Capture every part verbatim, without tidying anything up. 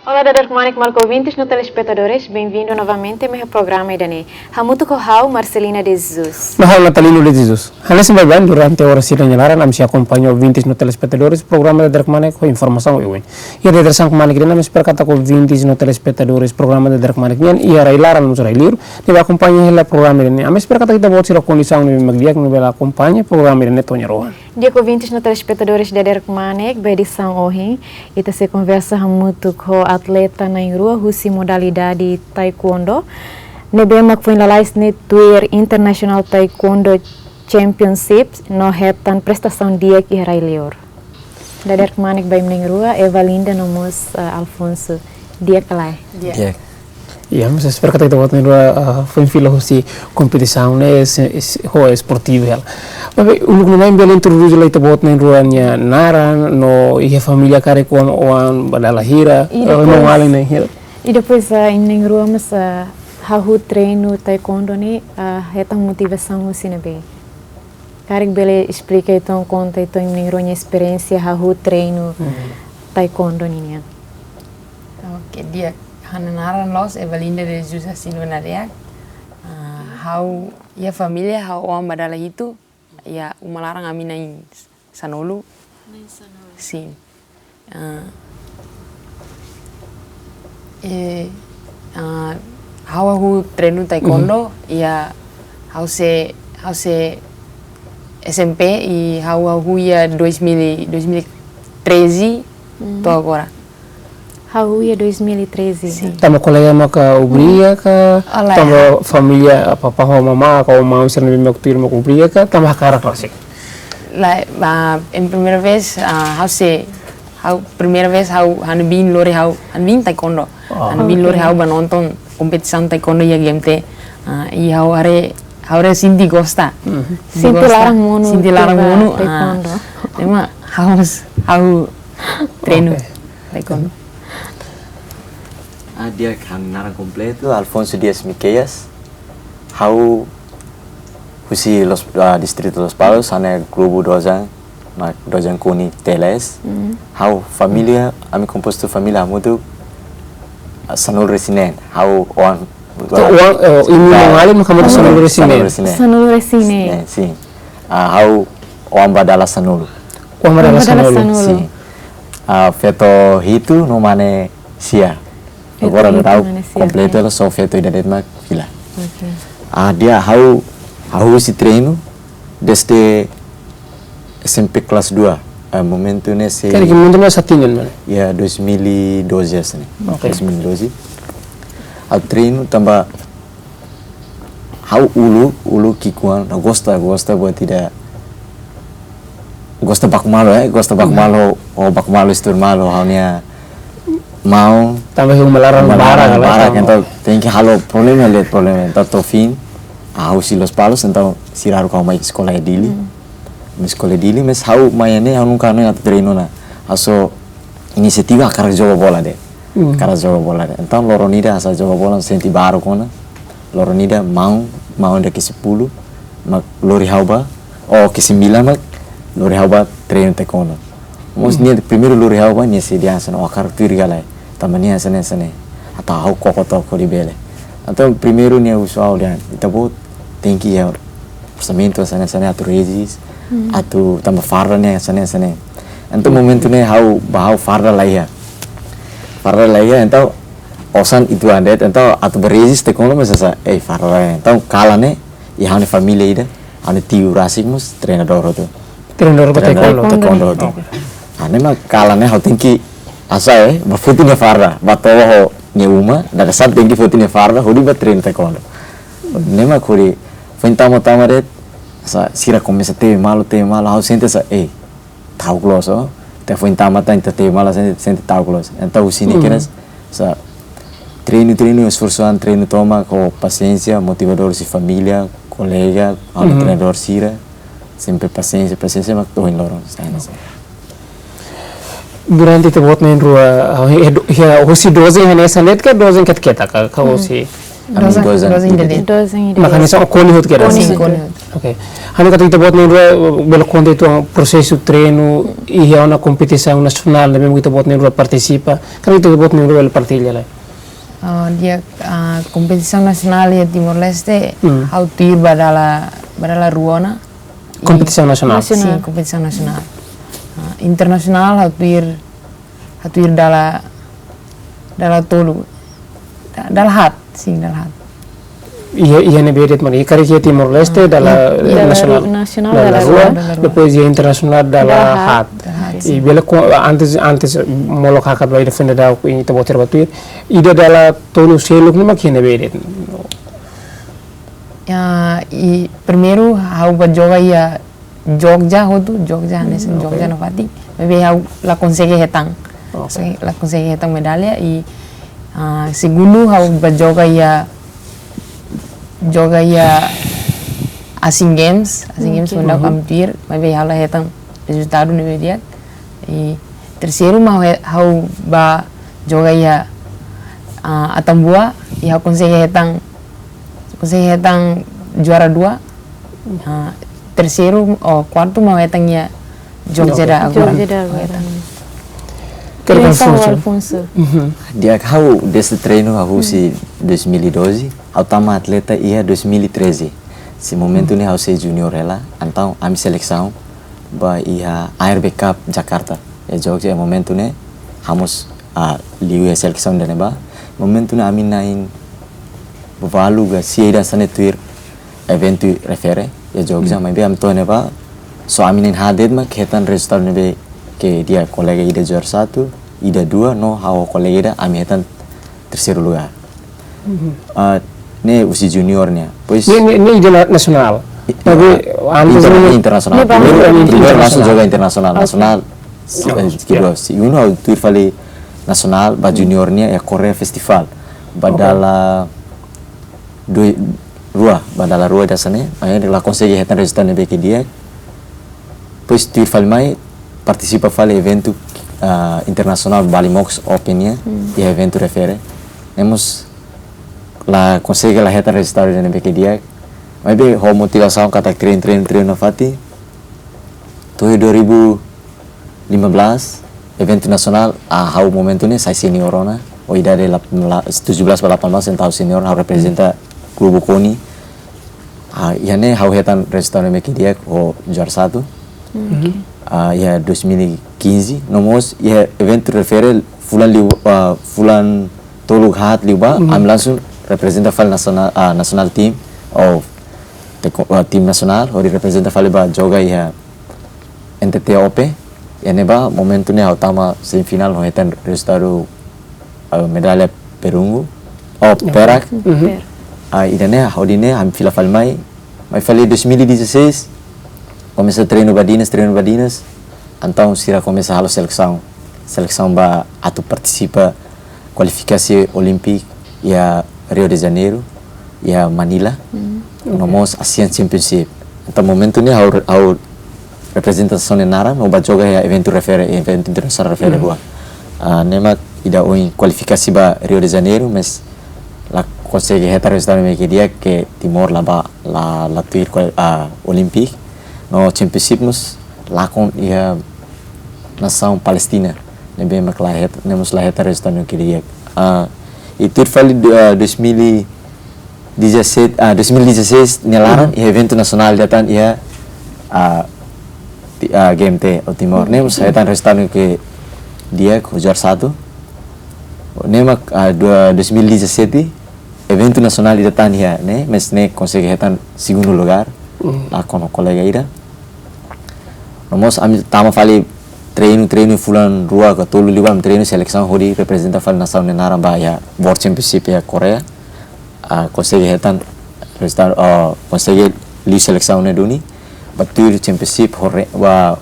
Olá, dader kmanek maluk ouvintes no telespetadores, bem-vindo novamente ao meu programa ida-ne'e. Hamutuk ho ha'u, Marcelina de Jesus. No ha'u, Natalino de Jesus. Hanesan baibain, durante oras ida nia laran, ami sei akompaña ouvintes no telespetadores programa dader kmanek ho informasaun oioin. Iha dader san kmanek ida-ne'e, ami espera katak ouvintes no telespetadores programa dader kmanek nian iha rai-laran mós rai-liur, ne'ebé akompaña hela programa ida-ne'e. Ami espera katak ita-boot sira kondisaun ne'ebé mak di'ak, ne'ebé bele akompaña programa ida-ne'e to'o nia rohan. Di'ak, ouvintes no telespetadores dader kmanek, ba edisaun ohin, ita sei konversa hamutuk ho atleta na'in-rua husi modalidade taekwondo, ne'ebé mak foin lalais ne'e tuir International Taekwondo Championship no hetan prestasaun di'ak iha rai-liur. Dader kmanek ba imi na'in-rua, Evalinda no mós, eh, Alfonso, di'ak ka lae? Di'ak. Di'ak. Iha, ami sei espera katak ita-boot na'in-rua, ah, foin fila husi kompetisaun ne'e, es-, es-, ho esportivu hela. Maibé uluk no mai bele introdús lai ita-boot na'in-rua nia naran, no iha família karik oan, oan ba dala hira, I eh, depois, no alin na'in hira. I depois, ah, imi na'in-rua mós, ah, hahú treinu taekwondo ne'e, ah, hetan motivasaun husi ne'ebé? Karik bele esplika uitoan, konta uitoan imi na'in-rua nia esperiénsia hahú treinu, mhm, taekwondo ninian. Oke, di'ak, ha'u-nia naran loos Evalinda de Jesus Silva Nareak. Ah, ha'u iha família, ha'u oan ba dala hitu, iha uma laran ami na'in sanulu. Na'in sanulu. Sin. Ah, eh, ah, ha'u hahú treinu taekwondo, mhm, iha ha'u sei, ha'u sei S M P i ha'u hahú iha dois mil, dois mil e treze, mhm, to'o agora. Hahú iha dois mil e treze. Sin. Tanba kolega maka obriga ka, oh, lae, tanba família, ah, papá ho mamá ka, ou maun sira ne'ebé mak tuir mak obriga ka, tanba hakarak rasik? Lae, ah, em primeira vez, ah, ha'u sei, ha'u, primeira vez ha'u, ha'u-nia biin lori ha'u, ha'u-nia biin taekwondo. Oh. Ha'u-nia biin lori, oke, ha'u ba nonton kompetisaun taekwondo iha G M T. Ah, i ha'u haree, ha'u haree sente gosta. Mhm. Sente gosta, laran monu, sente laran monu, ah, taekwondo. Ne'e mak ha'u, ha'u treinu, oke, taekwondo. Ah, di'ak, ha'u-nia naran kompletu Alfonso Dias Miqueias. Ha'u husi Los, ah, distritu Lospalos, ha'u-nia klubu Dojang, mak Dojang Kuni T L S. Mm. Ha'u família, ami kompostu família hamutuk, ah, sanulu-resin-neen. Ha'u oan, so, oan, eh, imi, ah, maun-alin mak hamutuk sanulu-resin-neen. Sanulu-resin-neen. Sanulu-resin-neen. Eh, sin. Ah, ha'u oan ba dala sanulu. Oan ba dala sanulu. Oan ba dala sanulu. Sin. Ah, feto hitu no mane sia. Feto hitu, agora daudaun mane sia, kompletu, oke, hela, só feto ida de'it mak fila. Oke. Ah, di'ak, ha'u, ha'u husi treinu desde S M P kelas dua. Ah, momentu ne'e sei, karik momentu ne'e sá tinan, mane? Iha dois mil e doze hanesan ne'e. Oke. Dois mil e doze. Ha'u treinu tanba ha'u uluk, uluk ki'ikoan, ha'u gosta, gosta buat ida, gosta baku malu, eh, gosta baku malu, ho, ho baku malu, istur malu, ha'u-nia maun. Tanba iha uma laran, uma laran barak, barak, tanba, entaun tenke halo problema, lihat problema. Entaun to'o fin, ha'u husi Lospalos, entaun sira haruka ha'u mai eskola iha Dili. Hmm. Mai eskola iha Dili, mas ha'u mai ne'e, ha'u nunka hanoin atu treinu ona. Ha'u só inisiativa hakarak joga bola de'it. Hmm. Hakarak joga bola de'it. Entaun loron ida hanesan joga bola, sente baruk ona. Loron ida maun, maun ida ke sepuluh, mak lori ha'u ba, oh, ke sembilan mak lori ha'u ba treinu taekwondo. Mós, hmm, nia primeiru lori ha'u ba, nia sei dehan hanesan, oh, hakarak tuir ka lae. Tanba nia hanesan ne'e, hanesan ne'e. Atu ha'u koko took hodi bele. Entaun primeiru nia husu ha'u dehan, ita-boot tenke iha orsamentu hanesan ne'e, hanesan ne'e, atu rezis, hmm, atu tanba farda ne'e hanesan ne'e, hanesan ne'e. Entaun momentu ne'e ha'u ba ha'u farda laiha. Farda laiha, entaun osan uitoan de'it, entaun atu ba rezis taekwondo mós hanesan, eh, farda laiha. Entaun kalan ne'e, iha ha'u-nia família ida, ha'u-nia tiu rasik mós treinadór hotu. Treinadór ba taekwondo. Treinadór taekwondo hotu. Oke. Ah, ne'e mak kalan ne'e ha'u tenke hanesan, eh, ba foti nia farda, ba toba ho nia uma, dada sá tenke foti nia farda, hodi ba treinu taekwondo. Ne'e mak hodi, foin tama-tama de'it, hanesan sira komesa tebe malu, tebe malu, ha'u sente hanesan, eh, ta'uk loos, oh. Ita foin tama tan, ita tebe malu, sente, sente ta'uk loos. Entaun husi ne'e, hmm, kedas, hanesan treinu, treinu, esforsu an, treinu tomak ho pasiénsia, motivadór husi família, kolega, ha'u-nia, mhm, treinadór sira, sempre pasiénsia, pasiénsia, mak to'o ohin loron, hanesan ne'e. Durante ita-boot na'in-rua, ah, eh, do-, iha, husi dozen hanesan ne'e ka dozen ketak-ketak ka, ka, hmm, husi? Ami dozen, dozen ida de'it. Dozen ida. Mak hanesan KONI hotu kedas? Sin, KONI hotu. Oke. Hanesan katak ita-boot na'in-rua bele konta uitoan prosesu treinu iha ona kompetisaun nasionál ne'ebé ita-boot na'in-rua partisipa. Karik ita-boot na'in-rua bele partilla lai. Oh, di'ak, ah, kompetisaun nasionál iha Timor-Leste, hmm, ha'u tuir ba dala, ba dala rua ona. Kompetisaun nasionál? Nasionál. Sin, kompetisaun nasionál. Ah, internasionál ha'u tuir, ha'u tuir dala, dala tolu. Da-, dala haat, sin, dala haat. Iha, iha ne'ebé de'it mak ne'e? Karik iha Timor-Leste, ah, dala, iha, eh, dala nasionál. Ru-, nasionál dala, dala rua, rua, dala rua. Depois iha internasionál dala, dala haat, haat. Dala haat, sin. I bele ko-, antes, antes molok hakat ba ida fenda dau ku ini ita-boot sira bá tuir. Ida dala tolu seluk ne'e mak iha ne'ebé de'it? Ya, i primeiru ha'u bá joga iha Jogja hotu, Jogja, hmm, hanesan, oke, Jogja nafatin. Maibé ha'u la konsege hetan. Oke. Sei la konsege hetan medalla i, ah, segundu ha'u bá joga iha, joga iha Asian Games, Asian Games, oke, manda, mhm, kampir, maibé ha'u la hetan rezultadu ne'ebé di'ak. I terseiru mak he-, ha'u bá joga iha, ah, Atambua, i ha'u konsege hetan, konsege hetan juara dua. Ah, terseiru, oh, kuartu mak hetan iha Jogja, oke, da agora. Jogja da agora. Hetan. Kira Afonso. Afonso. Mhm. Di'ak, ha'u desde treinu ha'u husi, hmm, dois mil e doze, ha'u tama atleta iha dois mil e treze. Sei momentu, hmm, ne'e ha'u sei junior hela, entaun ami selesaun bá iha A R B Cup Jakarta. Iha Jogja, iha momentu ne'e, ha'u mós, ah, liu iha selesaun ida-ne'ebá. Momentu ne'e ami na'in-ualu ka sia ida hanesan ne'e tuir eventu refere iha Jogja, hmm, maibé ami to'o ne'ebá, só ami na'in-haat de'it mak hetan rezultadu ne'ebé ke di'ak, kolega ida juara satu, ida dua, no ha'u kolega ida ami hetan terseiru lugar. Mhm. Ah, ne'e husi junior nian. Pois ne'e, ne'e, ne'e ida na-, nasionál. I-, tapi, ah, antes interna-, ne'e internasionál. Ne'e ba- Primeiru, primeiru internasionál. Langsung joga internasionál. Oke. Nasionál, eh, oke, kedua, ya, segundu ha'u tuir fali nasionál, bá, hmm, junior nian iha Korea Festival. Bá, oke, dala dua, rua, bá dala rua ida hanesan ne'e, maibé la konsege hetan rezultadu ne'ebé ke di'ak. Depois tuir fali mai, partisipa fali eventu, ah, internasionál Bali Mox Open nian, hmm, iha eventu refere. Ne'e mós la konsege, la hetan rezultadu ida ne'ebé ke di'ak. Maibé ho motivasaun katak treinu, treinu, treinu nafatin. To'o dua ribu lima belas, eventu nasionál, ah, ha'u momentu ne'e sai senior ona. Ho idade lap-, la-, tujuh belas ba delapan belas, entaun senior, ha'u reprezenta, hmm, klubu KONI. Ah, iha ne'e ha'u hetan rezultadu ne'ebé ke di'ak ho juara satu. Hmm, oke. Ah, iha dois mil e quinze, no mós iha eventu refere fulan liu, ah, fulan tolu haat liubá, mhm, ami langsung reprezenta fali nasionál, ah, nasionál tim, ou teko-, ah, tim nasionál, hodi reprezenta fali bá joga iha N T T Open, iha ne'ebá momentu ne'e ha'u tama semifinál no hetan rezultadu, ah, medalla perunggu, oh, ya, perak. Mhm. Perak. Ah, ida-ne'e, hodi ne'e, ami fila fali mai, mai fali dois mil e dezasseis, komesa treinu badinas, treinu badinas, entaun sira komesa halo selesaun, selesaun bá atu partisipa kualifikasi Olímpiku iha Rio de Janeiro, iha Manila, hmm, no mós Asian Championship. Entaun momentu ne'e ha'u, ha'u reprezentasaun nia naran, no bá joga iha eventu refere, eventu internasionál refere, hmm, rua. Ah, ne'e mak ida oin kualifikasi bá Rio de Janeiro, mas la konsege hetan rezultadu ne'ebé ke di'ak, ke Timor la bá, la, la tuir kual-, ah, Olímpiku. No Championship mós lakon iha nasaun Palestina, ne'ebé mak la het-, ne'e mós la hetan rezultadu ne'ebé ke di'ak. Ah, i tuir fali du-, ah, dois mil e dezassete, ah, dois mil e dezasseis nia laran, mhm, iha eventu nasionál ida tan iha, ah, ti-, ah, G M T ou Timor. Ne'e mós hetan rezultadu ne'ebé ke di'ak, juara satu. Ne'e mak, ah, dua, dois mil e dezassete, eventu nasionál ida tan iha ne'e, mas ne'e konsege hetan segundu lugar, mhm, lakon ho kolega ida. No mós ami tama fali treinu, treinu fulan rua ka tolu liubá, ami treinu selesaun hodi reprezenta fali nasaun nia naran bá iha World Championship iha Korea. Ah, konsege hetan rezulta-, ah, konsege liu selesaun ne'e duni. Bá tuir Championship ho re-, bá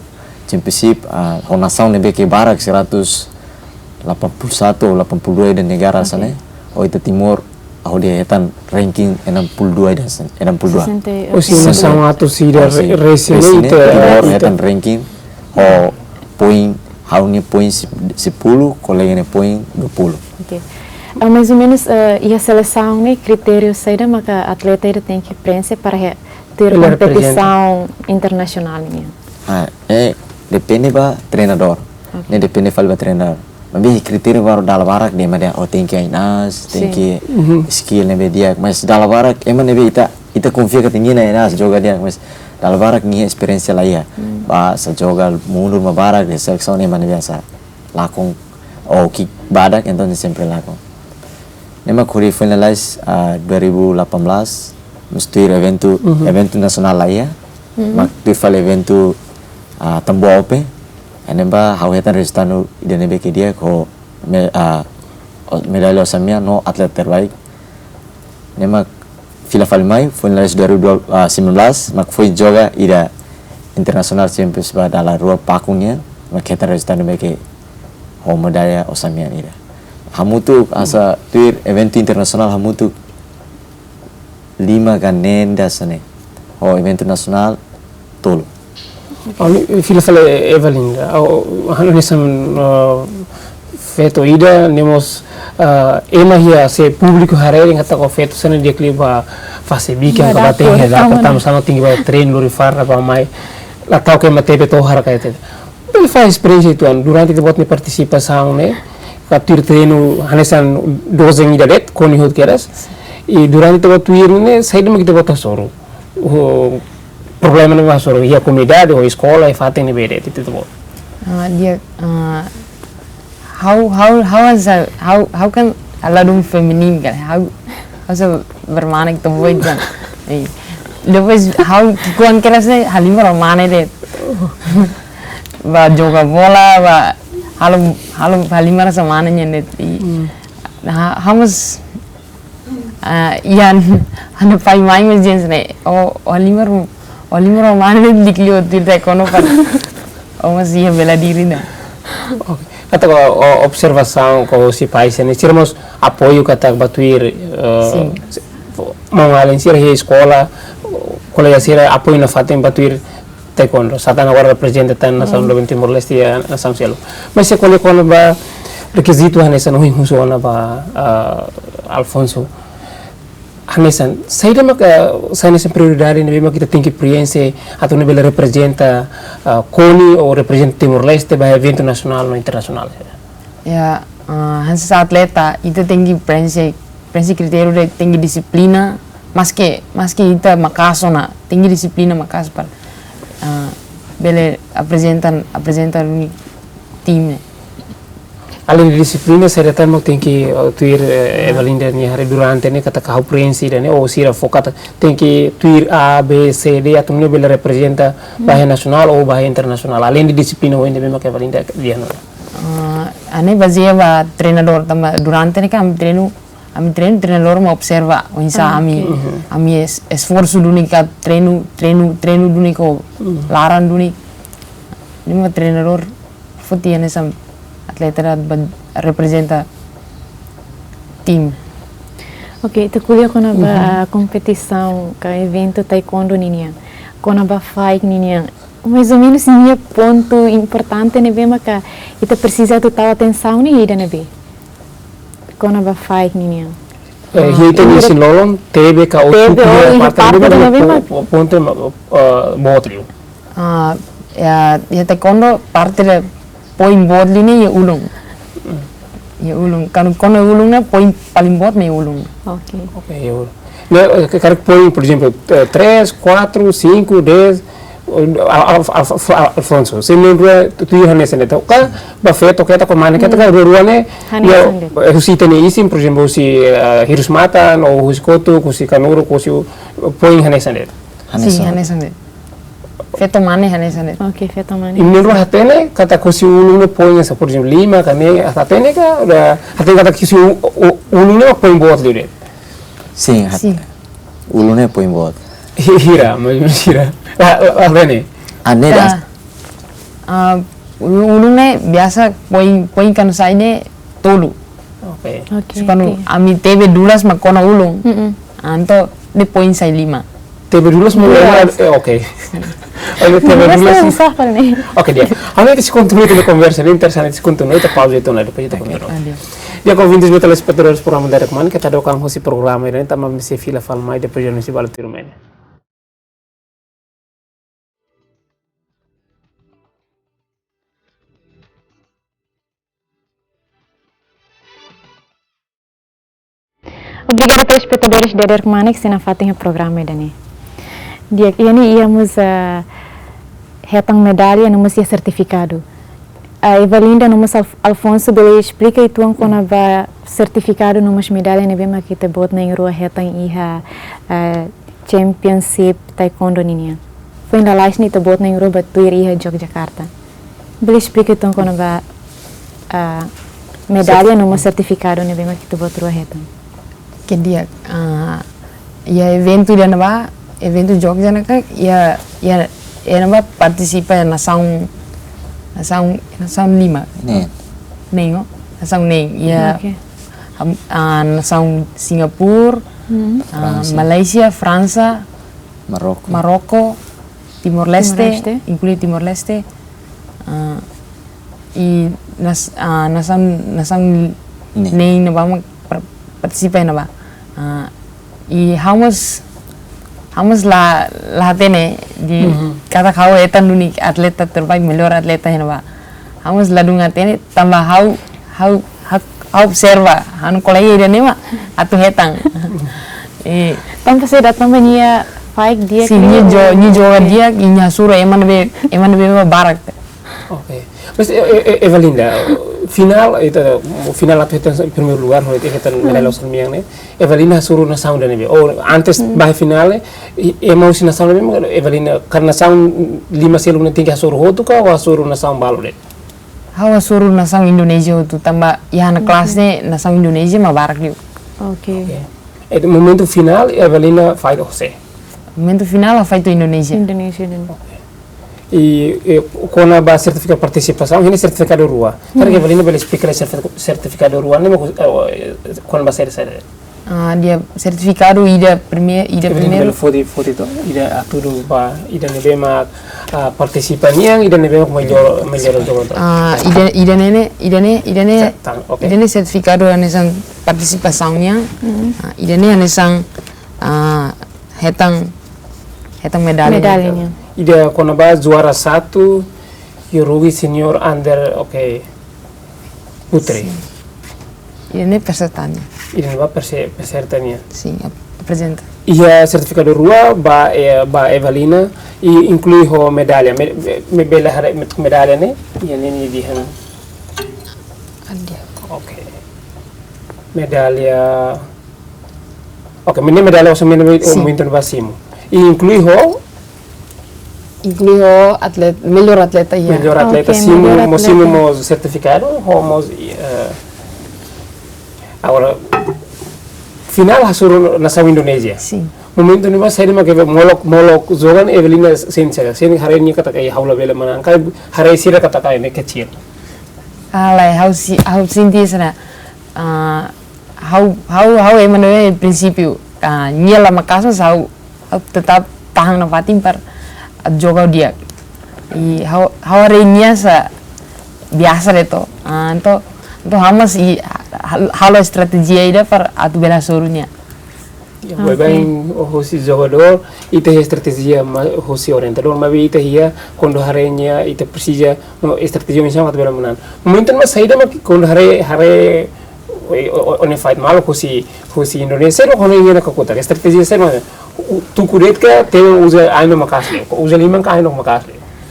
Championship, ah, ho nasaun ne'ebé ke barak, seratus delapan puluh satu ou delapan puluh dua ida negara, oke, hanesan ne'e. Ho ita Timor, hodi hetan ranking enam puluh dua ida hanesan, enam puluh dua. Sesenta e oito. Oh, sin, sesenta e oito. Nasaun atu sida, oh, sin, re-, rese, rese ne'e, ne'e, ita, Timor, ita hetan ranking, ho poin, ha'u-nia poin se-, sepuluh, kolega nia poin dua puluh. Oke. Ah, mais ou menus, eh, iha selesaun ne'e kritériu saida maka atleta ida tenke preenxe para iha tuir Ele reprezenta. Kompetisaun internasionál nian? Ah, eh, depende ba treinadór. Oke. Ne'e depende fali ba treinadór. Maibé kritériu balu dala barak dehan mak dehan, oh, tenke ain aas, Sin. tenke Mhm. skill ne'ebé di'ak, mas dala barak ema ne'ebé ita, ita konfia katak nia ain aas, joga di'ak, mas dala barak nia esperiénsia laiha. Hmm. Bá, sá joga mundu mak barak, dehan selesaun ema ne'ebé sá lakon, oh, ki'ik badak, entaun sempre lakon. Ne'e mak hodi foin lalais, ah, dua ribu delapan belas, mós tuir eventu, Mhm. eventu nasionál laiha, Mhm. mak tuir fali eventu, ah, Tamboa Open, ne'ebá ha'u hetan rezultadu ida ne'ebé ke di'ak ho me-, ah, o-, medalla osan-mean no atlet terbaik. Ne'e mak fila fali mai, foin lalais dua ribu sembilan belas, mak foin joga ida internasionál Champions ba dala rua Pakun nian, mak hetan rezultadu ne'ebé ke ho medalla osan-mean ida. Hamutuk, hanesan tuir eventu internasionál hamutuk lima ka neen ida hanesan ne'e. Ho eventu nasionál tolu. Ami fila fali Evelyn, ah, oh, hanesan, ah, feto ida, ne'e mós, ah, ema iha se públiku haree dehan katak feto sira-ne'e di'ak liu ba fase bikan, Ba ka ba dapur, tehe dapur, tama-tama. Tanba sá mak tenke ba treinu lori farda ba mai. La ta'uk ema tebe tohar ka ete. Bele fahe esperiénsia uitoan, durante ita-boot nia partisipasaun ne'e, ka tuir treinu hanesan dozen ida de'it, koni hotu kedas. I durante ita-boot tuir ne'e, saida mak ita-boot hasoru. Ho problema ne'ebé hasoru, iha komunidade, ho eskola, iha fatin ne'ebé de'it, ita-boot. Ah, di'ak, ah, ha'u, ha'u, ha'u hanesan, ha'u, ha'u kan ladún femininu kan, ha'u, ha'u hanesan bermain tomboy kan. Eh, depois ha'u ki'ikoan kedas ne'e halimar ho mane de'it. Bá joga bola, bá halo, halo halimar hanesan mane nian de'it. I, Hmm. ha-, ha'u mós, ah, iha ha'u-nia pai-mãe mós dehan hanesan ne'e, oh, oh halimar, oh halimar ho mane de'it di'ak liu tuir taekwondo para oh mós iha bela diri ona. Oke. Katak o, o, observasaun husi pai sira-ne'e, sira mós apoiu katak ba tuir, eh, Sin. se-, maun-alin sira iha eskola, kolega sira apoiu nafatin ba tuir taekwondo. Sá tan agora reprezenta tan nasaun Hmm. doben Timor-Leste iha nasaun seluk. Mas se ko'alia kona-ba rekizitu hanesan ohin husu ona ba, ah, Alfonso. Hanesan, saida mak, ah, saida hanesan prioridade ne'ebé mak ita tenke preenxe atu nune'e bele reprezenta, ah, koni ou reprezenta Timor-Leste ba eventu nasionál no internasionál? Ya, ah, hanesan atleta, ita tenke preenxe, preenxe kritériu ida tenke dixiplina, maske, maske ita maka'as ona, tenke dixiplina maka'as para, ah, bele aprezenta, aprezenta duni time. Aleinde dixiplina, saida tan mak tenke, eh, tuir, eh, Evelyn nia haree durante ne'e katak ha'u preenxe ida-ne'e, ou sira fó katak tenke tuir A, B, C, D, atu nune'e bele reprezenta ba iha nasionál ou ba iha internasionál. Aleinde dixiplina, ohin ne'ebé mak Evelyn dehan ona. Ah, ha'u-nia bazeia ba treinadór tanba durante ne'e kan ami treinu, ami treinu, treinadór mak observa oinsá Ah, ami, oke. Mhm. ami es-, esforsu duni ka treinu, treinu, treinu duni ho Hmm. laran duni. Ne'e mak treinadór foti hanesan atleta ida ba reprezenta tim. Oke, ita ko'alia kona-ba Mhm. kompetisaun ka eventu taekwondo ninian. Kona-ba faik ninian. Mais ou menus iha pontu importante ne'ebé maka ita presiza atu tau atensaun ne'e ida ne'ebé. Kona-ba faik ninian. Eh, Ah, iha ita-nia iha isin-lolon, tebe ka ou tebe tuku ou iha iha parte parte ne'ebé ne'ebé mak mak po-, pontu, eh, boot liu. Ah, ya, iha taekwondo parte ida poin boot liu ne'e iha ulun. Iha ulun. Kan kona ulun ne'e poin paling boot ne'e ulun. Oke. Oke, iha ulun. Ne'e, eh, ke-, karik poin, por ezemplu, eh, três, quatro, cinco, dez, eh, Al-, Al-, Al-, Al-, Alfonso, se menus rua tu, tuir hanesan de'it. Ka, ba feto keta, ka mane keta, ka Hmm. rua-rua ne'e, Hanesan ya, de'it. eh, husi ita-nia isin, por ezemplu, husi, eh, hirus-matan, ou husi kotuk, husi kanuru, husi, eh, poin hanesan de'it. Hanesan. Sin, hanesan de'it. Feto mane hanesan de'it. Oke, feto mane. I menus rua hatene, katak husi ulun ne'e poin hanesan, por ezemplu, lima, ka ne'e, hatene ka, udah, hatene katak husi u-, u-, ulun ne'e poin boot liu de'it. Sin, hat-, Sin. ulun ne'e poin boot. Hi-, hira, mais hira. La, la, la, bene. Ane Ya. das. Ah, ulun, ulun ne'e biasa poin, poin kan sai ne'e tolu. Oke. Oke, Só kanu oke. ami tebe dulas mak kona ulun. Mm-mm. Entaun ne'e poin sai lima. Tebe dulas mak Dulas. ulun, eh, oke. Ami tebe Dulas dulas. Ne'e susah kali ne'e. Oke, di'ak. Ami ita sei kontinua ita-nia konversa, ne'e interesante, ita sei kontinua, ita pauza uitoan, depois ita Oke, kontinua. adeus. Di'ak, ouvintes no telespetadores programa Dadeer Kmanek, keta hadook an husi programa ida-ne'e, tanba ami sei fila fali mai, depois ami sei bá tuirmai. Obrigada, telespetadores Dadeer Kmanek, sei nafatin iha programa ida-ne'e. Di'ak, iha ne'e iha mós, ah, hetan medalla no mós iha sertifikadu. Ah, Evalinda no mós Alf-, Alfonso bele esplika uitoan kona-ba sertifikadu no mós medalla ne'ebé mak ita-boot na'in-rua hetan iha, ah, Championship Taekwondo ninian. Foin lalais ne'e ita-boot na'in-rua bá tuir iha Yogyakarta. Bele esplika uitoan kona-ba, ah, medalla no mós sertifikadu ne'ebé mak ita-boot rua hetan? Oke, di'ak, ah, iha eventu ida-ne'ebá, eventu Jogja ne'e kan, iha, iha, iha ne'ebá partisipa nasaun, nasaun, nasaun lima. Neen. Neen, oh, nasaun neen. Iha, oke, am-, ah, nasaun Singapura, Hmm. ah, Fransa. Malaysia, Fransa, Marroko. Marroko, Timor-Leste, Timor-Leste. Inklui Timor-Leste. Ah, i nas-, ah, nasaun, nasaun Neen. Neen ne'ebá mak par-, partisipa iha ne'ebá. Ah, i ha'u mós, ha'u mós la, la hatene di Mhm. katak ha'u hetan duni atleta terbaik, melhor atleta iha ne'ebá. Ha'u mós ladún hatene, tanba ha'u, ha'u, ha'u, ha'u observa, ha'u-nia kolega ida-ne'e mak atu hetan. Eh, tanba saida, tanba nia faik di'ak, sin, nia, nia jo-, nia joga, oke, di'ak, i nia hasoru ema ne'ebé, ema ne'ebé mak barak. Oke. Mas, eh, eh, eh, Evalinda, finál, ita, finál atu hetan primeiru lugar, ho ita hetan Hmm. medalla osan mean ne'e. Evalinda hasoru nasaun ida-ne'ebé? Ou antes Hmm. bá iha finál, i, ema husi nasaun ne'ebé, Evalinda, karena nasaun lima seluk ne'e tenke hasoru hotu ka, ou hasoru nasaun balu de'it? Ha'u hasoru nasaun Indonézia hotu, tanba iha ha'u-nia kelas Hmm. ne'e nasaun Indonézia mak barak liu. Oke. Oke. I momentu finál, Evalinda faik ho sé? Momentu finál ha'u faik ho Indonézia. Indonézia, Indonézia. Oke. I, i kona-ba sertifikadu partisipasaun, iha ne'e sertifikadu rua. Karik Hmm. Evalinda bele esplika sertifi-, sertifikadu rua ne'e, eh, kona-ba saida, saida? Ah, iha sertifikadu ida prime-, ida Evalinda primeiru. Bele foti, foti to, ida atu ba, ida ne'ebé mak, ah, partisipa nian, ida ne'ebé mak melhor, melhor jogadór. Ah, ida, ida ne'e, ida ne'e, ida ne'e, Sa-, tan, oke. Ida ne'e sertifikadu hanesan partisipasaun nian. Hmm. Ah, ida ne'e hanesan, ah, hetan, hetan medalla. Medalla nian. Ida kona-ba juara satu, Yorugi Senior Under, oke, Putri. Sin. Ida ne'e peserta nian. Ida ne'ebá perse-, peserta nian. Sin, ap-, aprezenta. Iha sertifikadu rua ba, eh, ba Evalinda, i inklui ho medalla. Me, me, me bele haree me-, medalla ne'e, iha ne'e nia dehan. Adia. Oke. Medalla. Oke, ne'e medalla osan mean ne'ebé, Sin. momentu ne'ebá simu. I inklui ho? Inklui ho atlet-, melhor atleta, iha. Melhor atleta, Oke, simu, melhor mós simu atleta. Mós sertifikadu, ho mós, eh, agora, finál hasoru nasaun Indonézia. Sin. Momentu ne'ebá saida mak molok, molok jogan Evalinda sente saida, sente haree nia katak, eh, ha'u labele manán, ka haree sira katak ne'e kecil? Ah, lae, ha'u si-, ha'u sente hanesan, ah, ha'u, ha'u, ha'u ema ne'ebé prinsípiu, ah, nia la maka'as, mas ha'u, ha'u tetap tahan nafatin para joga di'ak. I ha'u, ha'u haree nia hanesan biasa de'it. Ah, entaun, entaun ha'u mós i, ha-, halo estratéjia ida para atu bele hasoru nia. Ya, Oke. Baibain hosi jogadór, ita iha estratéjia, maibé hosi orientadór, maibé ita iha kuandu haree nia, ita presiza, no, estratéjia oinsá mak atu bele manán. Momentu ne'ebá saida mak kuandu haree, haree, o, o, o, o-nia fight malu hosi, hosi Indonézia, saida mak kuandu iha ne'e kakutak, estratéjia saida mak, u-, tuku de'it ka, temi uza ain maka'as, uza liman ka ain maka'as.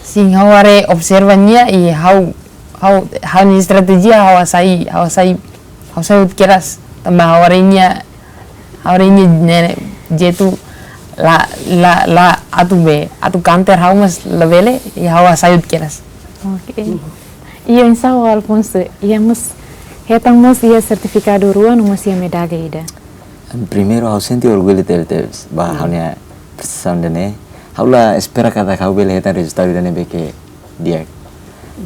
Sin, ha'u haree observa nia i ha'u, ha'u, ha'u-nia estratéjia, ha'u hasai, ha'u hasai, ha'u hasai hotu kedas, tanba ha'u haree nia, ha'u haree nia ne'e, jeitu la, la, la atu be, atu counter ha'u mas labele, i ha'u hasai hotu kedas. Oke. I oinsá ho Alfonso, iha mós, hetan mós iha sertifikadu rua no mós iha medalla ida. Primeiru, ha'u sente orgullu tebetebes ba Hmm. ha'u-nia prestasaun ida-ne'e. Ha'u la espera katak ha'u bele hetan rezultadu ida-ne'ebé ke di'ak.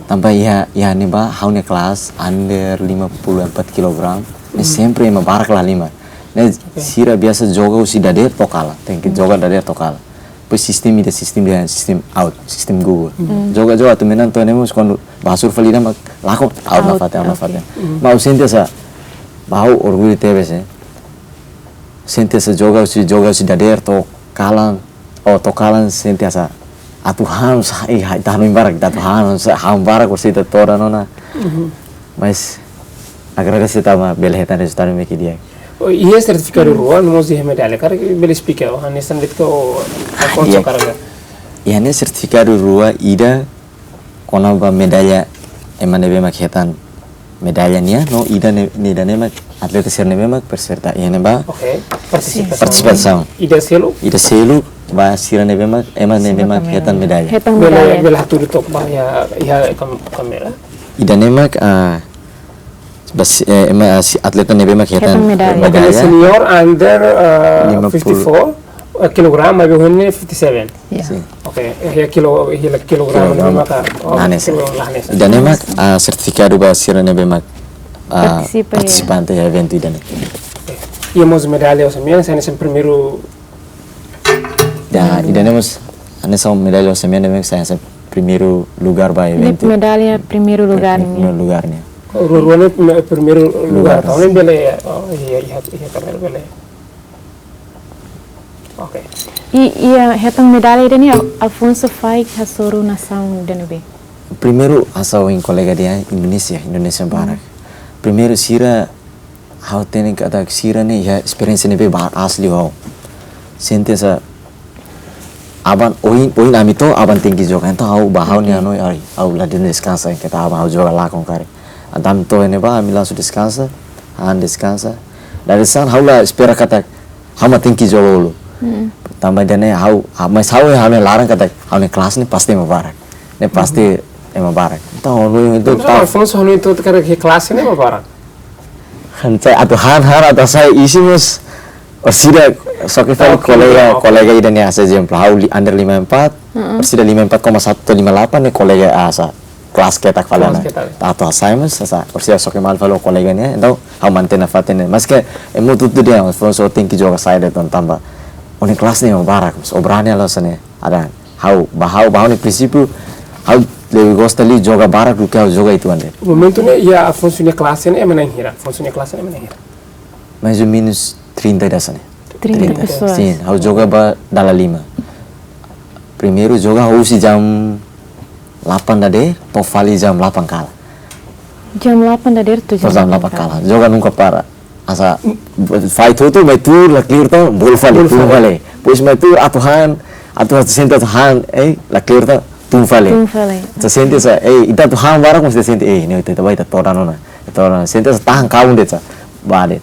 Tanba iha, iha ne'ebá ha'u-nia kelas under lima puluh empat kilogram, ne'e Hmm. sempre ema barak la halimar. Ne'e Oke. sira biasa joga husi dadeer to'o kalan, tenke Hmm. joga dadeer to'o kalan. Depois sistema ida, sistema ida, sistema out, sistema Google. Hmm. Joga, joga atu manán to'o ne'e mós kuandu bá hasoru fali ida mak lakon out Out, nafatin, out oke. nafatin. Hmm. Mas ha'u sente hanesan Ba ha'u orgullu tebes, eh. Sente hanesan joga husi, joga husi dadeer to'o kalan, oh, to'o kalan sente hanesan atu han, sa, eh, ha, ita hanoin barak, ita atu han, sa, han barak, kursi ita todan ona. Mas agradese tanba bele hetan rezultadu mak di'ak. Oh, iha sertifikadu rua, no mós iha medalla. Karik bele esplika, oh, hanesan de'it ka, oh, Afonso, di'ak, karik. Iha ne'e sertifikadu rua, ida kona-ba medalla ema ne'ebé mak hetan medalla nian, no ida ne'e, ida ne'e mak atleta sira ne'ebé mak peserta iha ne'ebá. Oke, partisipasaun. Partisipasaun. Ida seluk? Ida seluk ba sira ne'ebé mak, ema ne'ebé mak hetan medalla. Hetan medalla. Bele, bele hatudu took ba iha, iha kam-, kamera. Ida ne'e mak, ah, ba si-, eh, ema, ah, si-, atleta ne'ebé mak hetan medalla. Hetan medalla. Oke, senior under, eh, lima puluh. Fifty-four, eh, kilogram, maibé ohin ne'e fifty-seven. Ya. Sin. Oke, eh, iha kilo, iha kilogram ne'ebé maka, oh, la hanesan. Kilogram la hanesan. Ida ne'e mak, ah, sertifikadu ba sira ne'ebé mak, ah, partisipa, ya, partisipante iha eventu ida ne'e. Oke. Iha mós medalla osan-mean, sai hanesan primeiru. Ya, ida ne'e mós hanesan medalla osan-mean ne'ebé sai hanesan primeiru lugar ba eventu. Medalla primeiru lugar nian. Primeiru lugar nian. Rua-rua ne'e prime-, primeiru lugar. Lugar. Tahu ne'e bele, oh, iha, iha, iha kamera bele. Oke. I, iha hetan medalla ida-ne'e, Afonso fahe hasoru nasaun ida ne'ebé? Primeiru hasoru ho kolega ida Indonézia, Indonézia barak. Primeiru sira, ha'u hatene katak sira ne'e iha esperiénsia ne'ebé ba aas liu ha'u. Sente hanesan aban ohin, ohin ami to'o aban tenke joga. Entaun ha'u ba ha'u-nia, oke, hanoin, ai, ha'u la dun deskansa, keta aban ha'u joga lakon karik. Entaun ami to'o iha ne'ebá, ami langsung deskansa, han deskansa. Dadeer-saan ha'u la espera katak ha'u mak tenke joga uluk. Hmm. Tanba ida-ne'e ha'u, ha-, mas ha'u, ha'u-nia laran katak ha'u-nia klase ne'e pasti ema barak. Ne'e pasti ema barak. Entaun ha'u hanoin hotu. Entaun, entaun Afonso hanoin hotu katak iha klase ne'e ema barak. Hanesan atu han, han atu hasai isin mós. Orsida, só ke fali, oke, kolega, oke, kolega ida-ne'e hasai ezemplu. Ha'u li-, under lima empat, heeh, orsida lima empat koma satu to'o lima delapan ne'e kolega hasai. Klase ketak fali, kelas ne'e ketak. Atu hasai mós, hanesan, orsida só ke mal fali kolega ne'e, entaun ha'u mantein nafatin ne'e. Maske ema hotu dehan, Afonso tenke joga sai de'it tanba ó-nia klase ne'e barak, mas ó brani halo hanesan ne'e. Ada, ha'u, ba ha'u, ba ha'u-nia prinsípiu, ha'u lebih gosta liu joga barak duké ha'u joga uitoan de'it. Momentu ne'e, iha Afonso nia klase ne'e ema na'in hira? Afonso nia klase ne'e ema na'in hira? Mais ou menos trinta ida hanesan ne'e. Trinta, trinta pessoas. Sin, ha'u joga ba dala lima. Primeiru joga husi jam delapan dadeer, to'o fali jam delapan kalan. Jam delapan dadeer to'o jam delapan kalan. To'o jam delapan kalan. Joga nunka para. Hanesan, fight hotu, mai tuur, la clear to'o, bolu fali, bolu fali, tun fali. Depois mai tuur, atu han, atu, atu sente atu han, eh, la clear to'o, tun fali. Tun fali. Hanesan sente hanesan, eh, ita atu han barak, mas ita sente, eh, ne'e ita, ita ba ita todan ona. Ita todan ona. Sente hanesan tahan kaun de'it hanesan, ba de'it.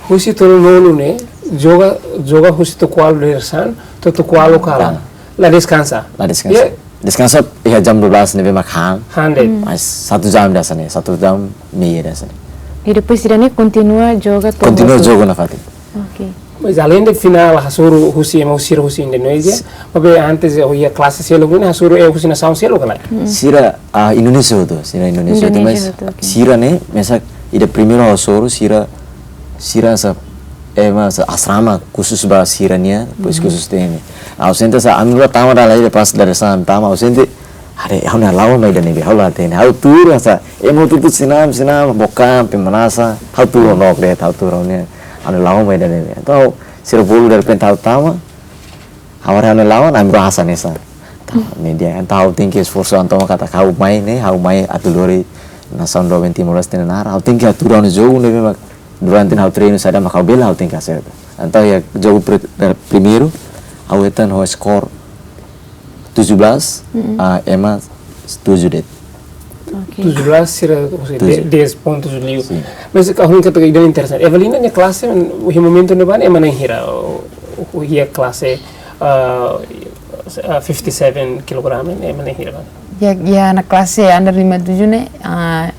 Husi tolunulu ne'e, joga, joga husi to'o kualu dadeer-saan, to'o, to'o kualu kalan. Kalan. La deskansa. La deskansa. Ya. Deskansa iha jam dua belas ne'ebé mak han. Han de'it. Hmm. Mais satu jam ida hanesan ne'e, satu jam meia ida hanesan ne'e. I depois ida-ne'e kontinua joga to'o hotu? Kontinua joga nafatin. Oke. Mas além de finál hasoru husi ema sira husi Indonézia, s- maibé antes, oh, iha klase seluk ne'e hasoru ema husi nasaun seluk ka lae? Hmm. Sira, ah, Indonézia hotu, sira Indonézia hotu, Indonézia mas hotu, oke. Sira ne'e, mesak ida primeiru hasoru, sira, sira hanesan, ema hanesan asrama khusus ba sira-nian, depois, hmm, khusus T N. Ha'u sente hanesan ami rua tama dala ida pas dadeer-saan tama, ha'u sente, haree, ha'u-nia lawan mai ida-ne'ebé, ha'u la hatene. Ha'u tuur hanesan, ema hotu-hotu sinam, sinam, bokan, pemanasan, ha'u tuur ho nonook de'it, ha'u tuur ho ne'e, ha'u-nia lawan mai ida-ne'ebé. Entaun, sira bolu derrepente ha'u tama, ha'u haree ha'u-nia lawan, ami rua hanesan hanesan. Entaun, hmm, ne'e de'it, entaun ha'u tenke esforsu entaun katak ha'u mai ne'e, ha'u mai atu lori nasaun doben Timor-Leste nia naran, ha'u tenke hatudu ha'u-nia jogu ne'ebé mak durante ha'u treinu saida mak ha'u bele ha'u tenke aserta. Entaun iha jogu pri-, pri-, primeiru, ha'u hetan ho skor tujuh belas, mm-mm, ah, ema tujuh de'it. Oke. Tujuh belas sira, maksudnya, tujuh. De-, dez pontos liu. Sin. Mas ka ha'u hanoin katak ida interesante. Evelina nia klase, iha momentu ne'ebá ne'e ema na'in hira, oh, oh, iha klase, ah, ah, fifty-seven kilogram ne'e ema na'in hira? Ya, ya, iha klase under lima tujuh ne'e, ah,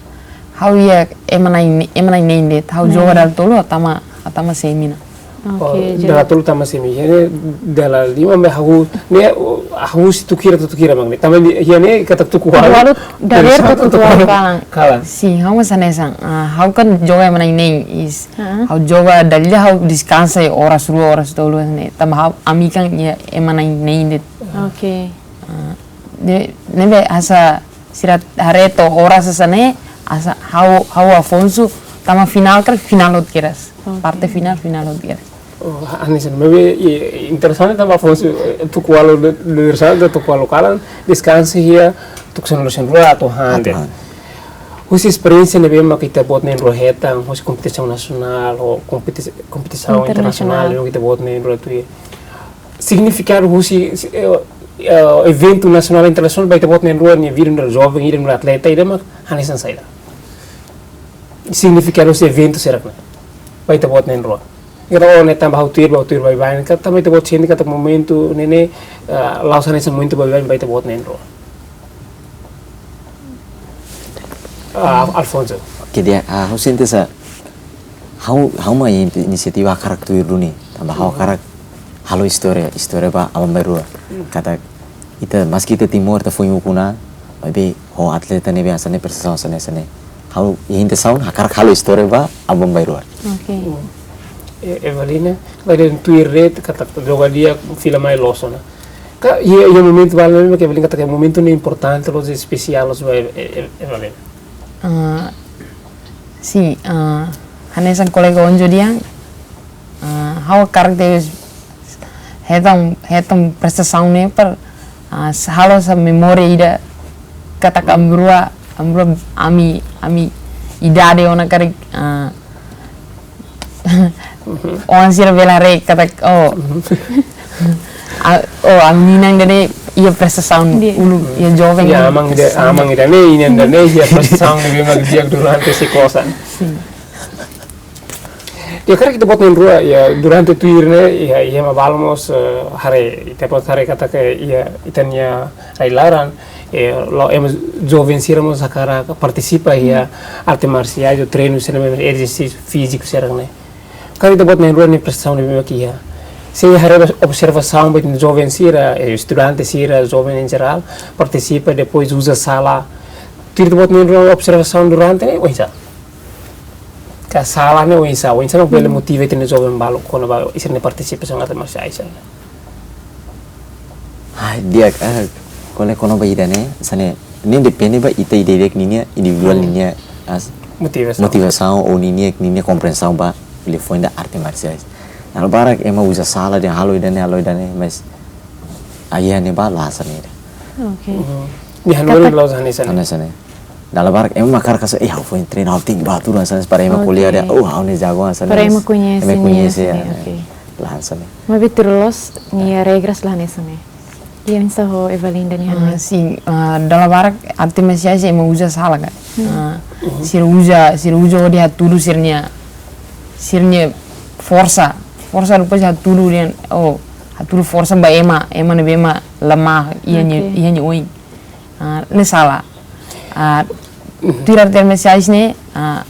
ha'u iha ema na'in, ema na'in-neen de'it. Ha'u joga, hmm, dala tolu, ha'u tama, ha'u tama semi ona. Oke, oh, jadi dala tolu tama semi. Iha ne'e dala lima mak ha'u, ne'e, oh, ha'u husi tuku hira to'o tuku hira mak ne'e. Tama di, iha ne'e katak tuku walu. Tuku walu dadeer to'o tuku walu kalan. Kalan. Sin, ha'u mós hanesan. Ah, ha'u kan joga ema na'in-neen, is. Heeh. Ha'u joga dala ida ha'u deskansa oras rua, oras tolu ne'e. Tanba ha'u, ami kan iha ema na'in-neen de'it. Oke. Ah, de, ne'ebé hanesan sira haree to'o oras hanesan ne'e, hanesan ha'u, ha'u Afonso, Tanba final kan final hotu kedas. Oke. Parte final, final hotu kedas. Oh, hanesan, maibé, i, interesante tanba Afonso, eh, tuku ualu de, de, de, tuku ualu kalan, deskansa iha tuku sanulu-resin-rua atu han de'it. Atu han. Husi esperiénsia ne'ebé mak ita-boot na'in-rua hetan, husi kompetisaun nasionál, ou kompeti-, kompetisaun internasionál, Internasionál. ne'ebé mak ita-boot na'in-rua tuir. Signifikadu husi, eh, eh, eventu nasionál internasionál ba ita-boot na'in-rua nia vida nu'udar joven, ida nu'udar atleta, ida mak hanesan saida. Signifikadu husi eventu sira-ne'e ba ita-boot na'in-rua. Ita-boot ne'e tanba ha'u tuir, ha'u tuir baibain, ka tanba ita-boot sente katak momentu ne'e ne'e, ah, la'ós hanesan momentu baibain ba ita-boot na'in-rua. Ah, Afonso. Oke, di'ak, ah, ha'u sente sá, ha'u, ha'u mak inisiativa hakarak tuir duni, tanba ha'u hakarak halo istória, istória ba aban-bainrua. Katak ita, maski ita Timor, ita foin ukun an, maibé ho atleta ne'ebé hanesan ne'e, prestasaun hanesan ne'e, hanesan ne'e. Ha'u, iha intensaun hakarak halo istória ba aban-bainrua. Oke. Hmm. E, Evalina, ba ida tuir de'it, katak joga di'ak, fila mai loos ona. Ka, iha, iha momentu balu ne'ebé, Evalina katak momentu ne'e importante, loos, espesiál, loos ba, e, e, Evalina. Ah, sin, ah, hanesan kolega Onjo dehan, ah, ha'u hakarak tebes hetan, hetan prestasaun ne'e para, ah, s-, halo sá memória ida katak aban-bainrua, aban-bainrua ami, ami idade ona karik, ah, oan sira bele haree katak, oh. A, oh, ami-nia inan ida-ne'e iha prestasaun Di'ak. Uluk, iha joven. Ya, aman ida, aman ida-ne'e, inan ida-ne'e, iha prestasaun ne'ebé mak di'ak durante siklosan. Sin. Ya, karik ita-boot na'in-rua, ya, durante tuir ne'e, ya, iha ema balu mós, eh, haree, ita-boot haree katak, ya, ita-nia rai-laran, eh, la'o ema joven sira mós hakarak partisipa iha arte marsiais, ou treinu sira-ne'e, ezersísiu fíziku sira-ne'e. Karik ita-boot na'in-rua nia prestasaun ne'ebé mak iha. Se haree observasaun ba joven sira, eh, estudante sira, joven em geral, partisipa, depois uza sala. Tuir ita-boot na'in-rua observasaun durante ne'e, oinsá? Ka sala ne'e oinsá, oinsá mak bele motiva ita-nia joven balu kona-ba sira-nia partisipasaun arte marsiais. Ai, di'ak, ah, kole kona-ba ida-ne'e, hanesan ne'e, ne'e depende ba ita ida-idak ninia, individuál ninia, as-, Motivasaun. Motivasaun ou ninia, ninia komprensaun ba liafuan ida arte marsiais. Dala barak ema uza sala dehan halo ida-ne'e, halo ida-ne'e, mas iha ne'ebá la hanesan ne'e. Oke. Mhm. Nia hanorin Katak- la'ós hanesan ne'e. Hanesan ne'e. Dala barak ema hakarak hanesan, eh, ha'u foin treinu, ha'u tenke bá tuur hanesan ne'e para ema Oke. ko'alia dehan, oh, ha'u-nia jagoan hanesan ne'e. Para ema koñese, koñese, koñese, ya. Oke. La hanesan ne'e. Maibé tuir loloos nia regras la hanesan ne'e. Oinsá ho Evalina nia Ah, hanoin? Sin, ah, dala barak arte marsiais ema uza sala ka. Hmm. Ah, sira uza, sira uza hodi hatudu sira-nia, sira-nia forsa, forsa depois hatudu dehan, oh, hatudu forsa ba ema, ema ne'ebé mak lemah, iha nia, Oke. iha nia oin. Ah, ne'e sala. Ah, Mhm. tuir arte marsiais ne'e, ah,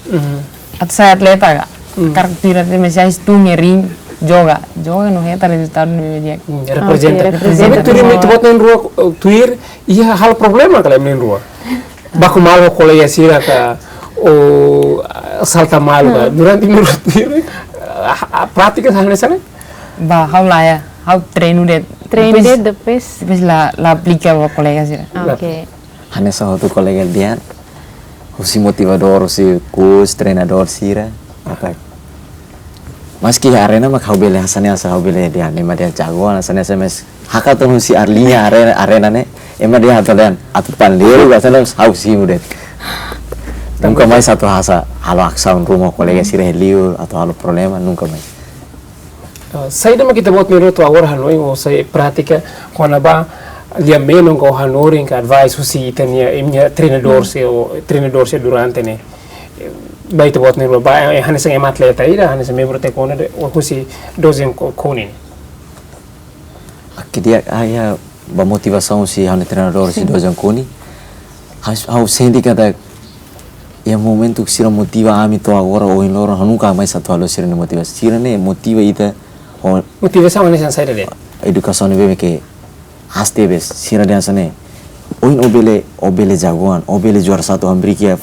Mhm. atu sai atleta ka. Mhm. Karik tuir arte marsiais tun iha ring, joga. Joga no hetan rezultadu ne'ebé di'ak. Hmm, reprezenta. Oke, reprezenta. Tapi tuir Timor. Ita-boot na'in-rua, eh, tuir, iha halo problema ka lae na'in-rua. Baku malu ho kolega sira ka, ou, ah, salta malu ka. Hmm. Durante na'in-rua tuir, ah, ah, prátika hanesan ne'e? Ba, ha'u la iha, ha'u treinu de'it. Treinu Depois, de'it, depois? depois la, la aplika ba kolega sira. Oke. Hanesan hotu kolega dehan, husi motivadór, husi coach, treinadór sira, apa. Maski iha arena mak ha'u bele hanesan ne'e, hanesan ha'u bele dehan, ema dehan jagoan, hanesan ne'e, hanesan ne'e, mas hakat ona husi ar-, liña arena, arena ne'e, ema dehan atu dehan, atu pandeiru, hanesan ne'e, ha'u simu de'it. Nunka mais atu hanesan, halo asaun ruma ho kolega sira iha li'ur, atu halo problema, nunka mais. Ah, saida mak ita-boot na'in-rua to'o agora hanoin, ou sai prátika, kona-ba lia-menon ka hanorin ka advice husi ita-nia, ema nia treinadór sira, ou treinadór sira durante ne'e. Eh, ba ita-boot na'in-rua, ba, eh, hanesan ema atleta ida, hanesan membru taekwondo de'it, ou husi Dozen Ko-, Koni. Oke, di'ak, ah, iha ba motivasaun husi ha'u-nia treinadór husi Sin. Dozen Koni. Ha'u, ha'u sente katak iha momentu sira motiva ami to'o agora, ohin loron, ha'u nunka mais atu haluha sira-nia motivasaun. Sira ne'e motiva ita ho Motivasaun hanesan saida de'it? edukasaun ne'ebé ke aas tebes, sira dehan hanesan ne'e. Ohin ó bele, ó bele jagoan, ó bele juara satu, hamriik iha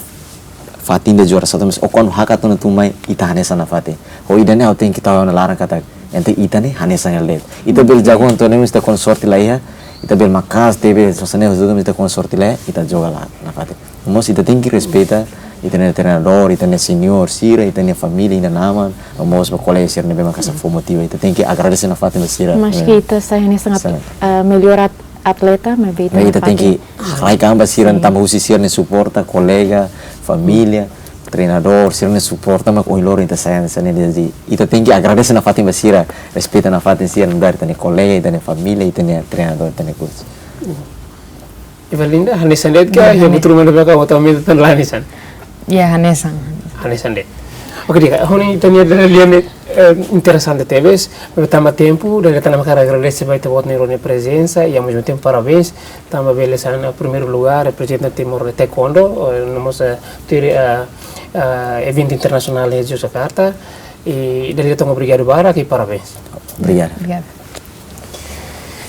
fatin ida juara satu, mas ó kuandu hakat ona tun mai ita hanesan nafatin. Ho ida-ne'e ha'u tenke tau iha ha'u-nia laran katak, entaun ita ne'e hanesan hela de'it. Ita bele jagoan to'o ne'e mas ita-nia sorte la iha, ita bele maka'as tebes, hanesan ne'e, mas ita-nia sorte la iha, ita joga la nafatin. Mós ita tenke respeita ita-nia treinadór, ita-nia senior sira, ita-nia família, ita-nia aman, no mós ba kolega sira ne'ebé mak hasa'e fó motiva. Ita tenke agradese nafatin ba sira. Maski ita sai hanesan, eh, melhor at-, atleta, maibé ita, maibé ita tenke nafatin halai an ba sira, sin, tanba husi sira-nia suporta, kolega, família, treinadór, sira-nia suporta mak ohin loron ita sai hanesan ne'e. Jadi ita tenke agradese nafatin ba sira, respeita nafatin sira, nu'udar ita-nia kolega, ita-nia família, ita-nia treinadór, ita-nia coach. Evalinda, hanesan de'it ka, ya, hanesan, buat ruma ne'ebé ka, otomatis tan la hanesan. Ya, hanesan. Hanesan de'it. Oke, di'ak, ha'u hanoin ita-nia dada lia ne'e, eh, interesante tebes, maibé tanba tempu, dada lia tan, ha'u hakarak agradese ba ita-boot nia prezensa, i ao mesmo tempo parabéns, tanba bele sai primeiru lugár, reprezenta Timor Taekwondo, eh, no mós, eh, tuir, eh, eh, eventu internasionál iha Yogyakarta, i dada lia tan obrigadu barak i parabéns. Obrigadu. Obrigadu.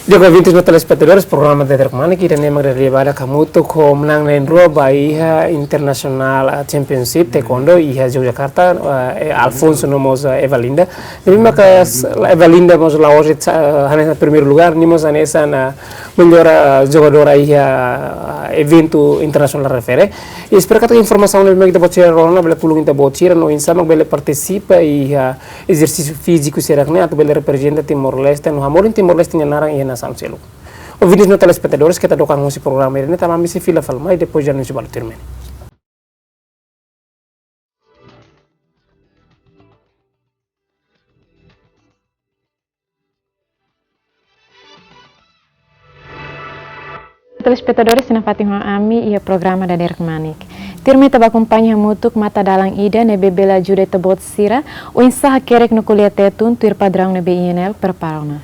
Di'ak, ouvintes no telespetadores, programa Dader Kmanek ida-ne'e mak dada lia badak hamutuk ho manán na'in-rua ba iha International, ah, Championship Taekwondo iha Yogyakarta, ah, eh, Alfonso no mós, ah, Evalinda. Ne'ebé maka s-, Evalinda mós la'ós, ah, hanesan primeiru lugár, nia mós hanesan, ah, melhor, ah, jogadora iha, ah, eventu internasionál refere. I espera katak informasaun ne'ebé mak ita-boot sira rona, bele tulun ita-boot sira, no oinsá mak bele partisipa iha, ah, ezersísiu fíziku sira-ne'e atu bele reprezenta Timor-Leste, no hamorin Timor-Leste nia naran iha nasaun seluk. Ouvintes no telespetadores, keta dook an husi programa ida-ne'e, tanba ami sei fila fali mai depois de anúnsiu balu tuirmai. Telespetadores sira nafatin ho ami iha programa Dader Kmanek. Tuirmai ita bá akompaña hamutuk matadalan ida ne'ebé bele ajuda ita-boot sira oinsá hakerek no ko'alia Tetun tuir padraun ne'ebé I N L prepara ona.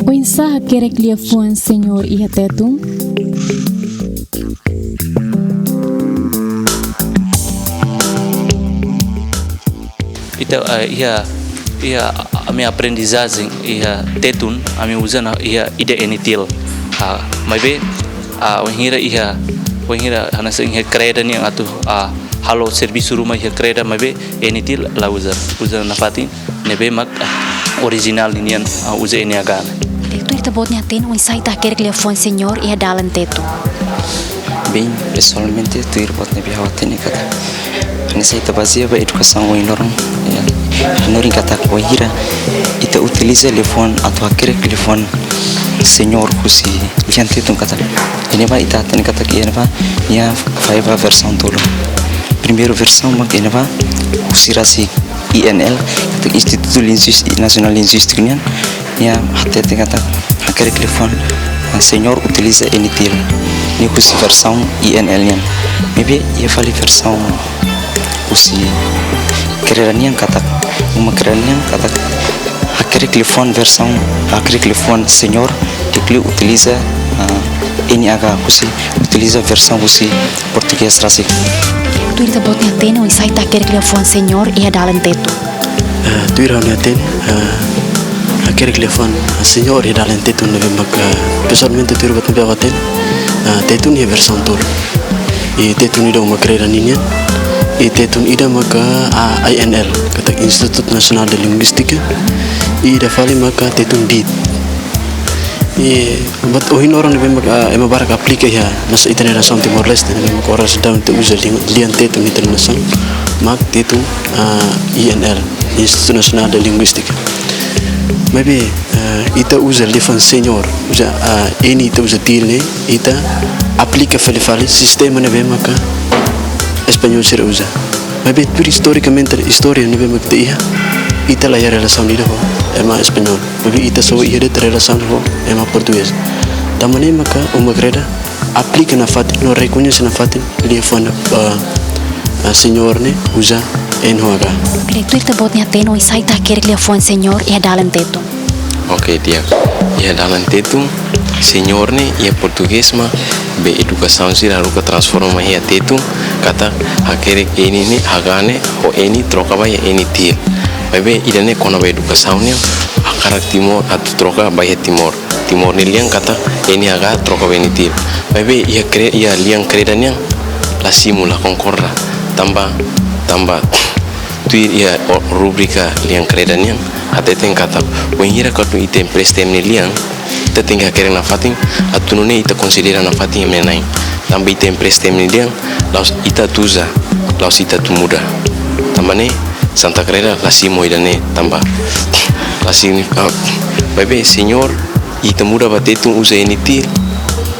Oinsá hakerek liafuan Señór iha Tetun? Ita, eh, iha, iha ami aprendizajen iha Tetun, ami uza ona iha ida N T L. Ah, maibé, ah, wainhira iha, wainhira hanesan iha kreda nian atu, ah, halo servisu ruma iha kreda, maibé N T L la uza, uza nafatin ne'ebé mak, ah, orijinál ninian, ah, uza N H ne'e. Tuir ita-boot nia hatene, oinsá ita hakerek liafuan Señór iha dalan Tetun? Bem, pesoalmente, tuir buat ne'ebé ha'u hatene katak, hanesan ita bazeia ba edukasaun ohin loron, ya, hanorin katak wainhira ita utiliza liafuan atu hakerek liafuan Señór husi lian Tetun katak, iha ne'ebá ita hatene katak iha ne'ebá nia fahe ba versaun tolu. Primeiru versaun mak iha ne'ebá husi rasik I N L, katak Institutu Linguis-, Nasionál Linguístika nian, nia hatete katak hakerek liafuan, ah, Señór utiliza N T L, ne'e husi versaun I N L nian. Maibé iha fali versaun husi kreda nian katak, uma kreda nian katak hakerek liafuan versaun, hakerek liafuan Señór, di'ak liu utiliza, ah, N H, husi, utiliza versaun husi portugés rasik. Tuir ita-boot nia hatene, oinsá ita hakerek liafuan Señór iha dalan Tetun? Ah, tuir ha'u-nia hatene, ah, hakerek liafuan, ah, Señór iha dalan Tetun ne'ebé mak, ah, pesoalmente tuir buat ne'ebé ha'u hatene, ah, Tetun iha versaun tolu. I Tetun ida uma kreda ninian, i Tetun ida maka, ah, I N L, katak Instituto Nacional de Linguística, i ida fali maka Tetun diit. I buat ohin loron ne'ebé mak, ah, ema barak aplika iha nasaun, ita-nia nasaun Timor-Leste, ne'ebé mak oras daudaun ita uza lian, lian Tetun iha ita-nia nasaun, mak Tetun, ah, I N L, Instituto Nacional de Linguística. Maibé, ah, ita uza liafuan Señór, uza, ah, N, ita uza til ne'e, ita aplika fali fali sistema ne'ebé maka españól sira uza. Maibé tuir istorikamente, istória ne'ebé mak ita iha, ita la iha relasaun ida ho ema españól. Maibé ita só iha de'it relasaun ho ema portugés. Tanba ne'e maka uma kreda aplika nafatin, no rekoñese nafatin liafuan, ah, ah, Señór ne'e uza N H. Oke, tuir ita-boot nia hatene, oinsá ita hakerek liafuan Señór iha dalan Tetun? Oke, di'ak. Iha dalan Tetun, Señór ne'e iha portugés mak be edukasaun sira haruka transforma iha Tetun, katak hakerek N ne'e, H ne'e, ho N troka ba iha N til. Maibé ida-ne'e kona-ba edukasaun nian, hakarak Timor atu troka ba iha Timor. Timor nia lian katak N H troka ba N til. Maibé iha kre-, iha lian kreda nian la simu, la konkorda. Tanba, tanba tuir iha o-, rubrika lian kreda nian, hateten katak wainhira katak ita empresta ema nia lian, Ita tenke hakerek nafatin, atu nune'e ita konsidera nafatin ema na'in. Tanba ita empresta ema nia dehan, la'ós ita atu uza, la'ós ita atu muda. Tanba ne'e, Santa Cruz la simu ida-ne'e tanba la signifika, ah, maibé señór, ita muda ba Tetun uza N T L,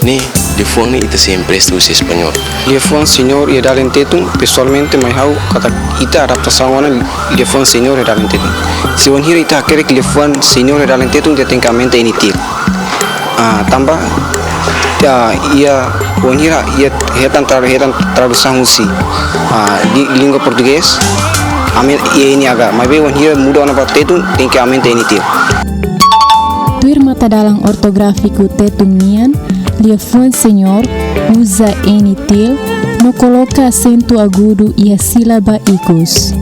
ne'e, liafuan ne'e ita sei empresta husi Español. Liafuan señór iha dalen Tetun, pesoalmente mai ha'u katak ita adaptasaun ona liafuan señór iha dalen Tetun. Se wainhira ita hakerek liafuan señór iha dalen Tetun, ita tenke aumenta N T L. Ah, tanba, ah, iha wainhira iha hetan tra-, hetan tradusaun husi, ah, di língua portugés, ami iha N H, maibé wainhira muda ona ba Tetun, tenke aumenta N T L. Tuir matadalan ortográfiku Tetun nian, liafuan señór uza N T L no koloka asentu agudu iha sílaba ikus.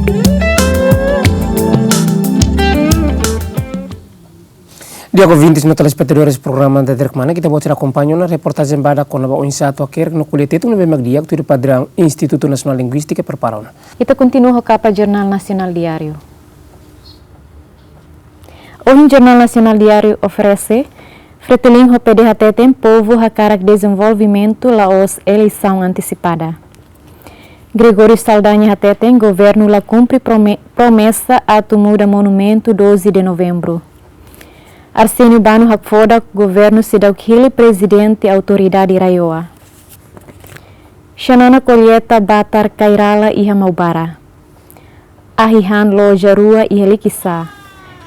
Di'ak ouvintes no telespetadores programa Daderkmanek, ita-boot sira akompaña ona reportajen badak kona-ba oinsá atu hakerek no ko'alia Tetun ne'ebé mak di'ak tuir padrão Institutu Nasionál Linguístika prepara ona. Ita kontinua ho kapa Jornál Nasionál Diáriu. Ohin Jornál Nasionál Diáriu oferese, Fretilin ho P D hateten povu hakarak dezenvolvimentu la'ós eleisaun antesipada. Gregório Saldanha hateten governu la kumpre prome-, promesa atu muda monumentu doze de Novembru. Arsénio Bano hakfodak governu seidauk hili prezidente Autoridade RAEOA. Xanana kolleita batar kai rala iha Maubara. Ahi han loja rua iha Likisá.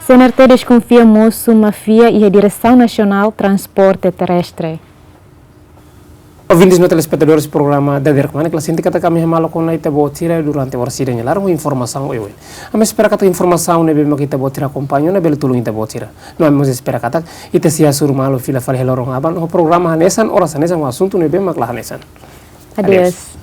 C N R T deskonfia mosu máfia iha Diresaun Nasionál Transporte Terrestre. Ouvintes no telespetadores programa Daderkmanek, la sente katak ami hamaluk ona ita-boot sira durante oras ida nia laran ho informasaun oioin. Ami espera katak informasaun ne'ebé mak ita-boot sira akompaña ona bele tulun ita-boot sira. No ami mós espera katak ita sei hasoru malu fila fali iha loron aban ho programa hanesan, oras hanesan, ho asuntu ne'ebé mak la hanesan. Adeus. Adeus.